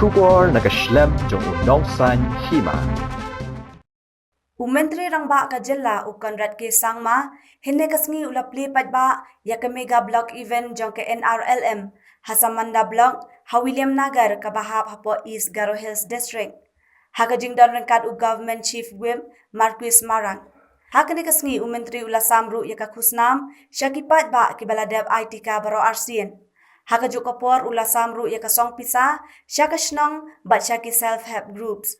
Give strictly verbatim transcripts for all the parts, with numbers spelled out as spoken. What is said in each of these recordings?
Khubor na ka shlem jong u nongsan hima. U Myntri Rangbah ka jylla u Conrad K Sangma hynne ka sngi u la plie paidbah ïa ka mega block event jong ka N R L M ha Samanda Block ha Williamnagar kaba hap hapoh East Garo Hills District, ha ka jingdon ryngkat u Government Chief Whip Marcuise Marak. Ha kane ka sngi u Myntri u la sam ruh ïa ka khusnam sha ki paidbah kiba la dep ai tika baroh arsien. Ha kajuh ka por u la sam ruh ïa ka song pisa sha ka shnong bad sha ki self help groups.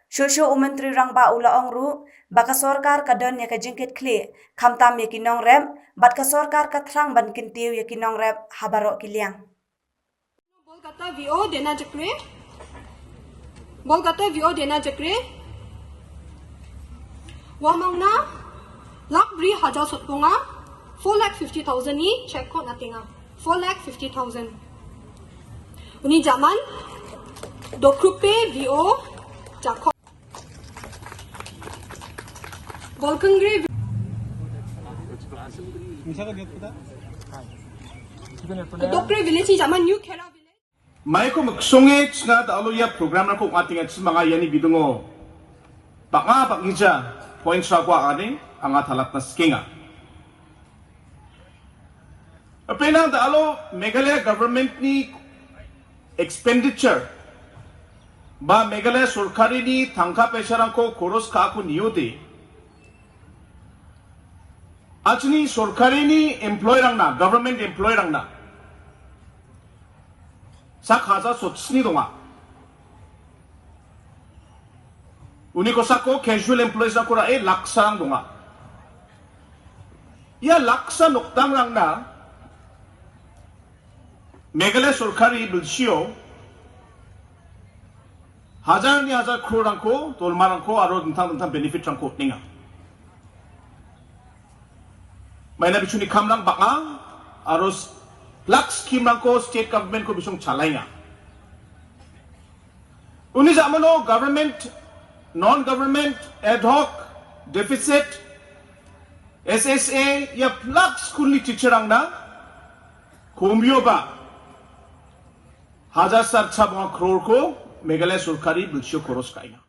Shuh shuh u Myntri Rangbah u la ong ruh ba ka sorkar ka don ïa ka jingkitkhlieh khamtam ïa ki nongrep, bad ka sorkar ka thrang ban kyntiew ïa ki nongrep ha baroh ki liang. Bolkata V O Dena Jakre. Bolkata V O Dena Jakre. Wamangna lak bri hajar sotpunga, four lakh fifty thousand ni check ko natinga. Four lakh fifty thousand. Uni jaman Dokrupe V O Jakho. Bolkengre. Dokre village ni jaman New Khera village. Mai ko maksonge chnga da alo ïa program rako nga tinga chima nga ïa ni bidungo. Bak nga bak gija point sa kwa ani anga thalat na skinga. Apena da alo Meghalaya government ni expenditure ba Meghalaya sorkari ni thangka pesa rangko koros ka aku niyote. Achni sorkari ni employee rangna, government employee rangna. Sak hajar sotsni donga. Uni ko sako casual employees na kura e laksa ang donga. Ïa laksa noktang rangna Meghalaya sorkari bilsio hajar ni hajar crore rangko, tolma rangko, aro dentang dentang benefit rangko ninga. Maina bichuni kamrang baka, aro s-, lak scheme rangko state government ko bisong chalainga. Uni jamano government, non-government, ad hoc, deficit, S S A, ïa plak school ni teacher angna, kumbio ba, hajar sar chabang crore ko, Meghalaya sorkari bilsio koros kainga.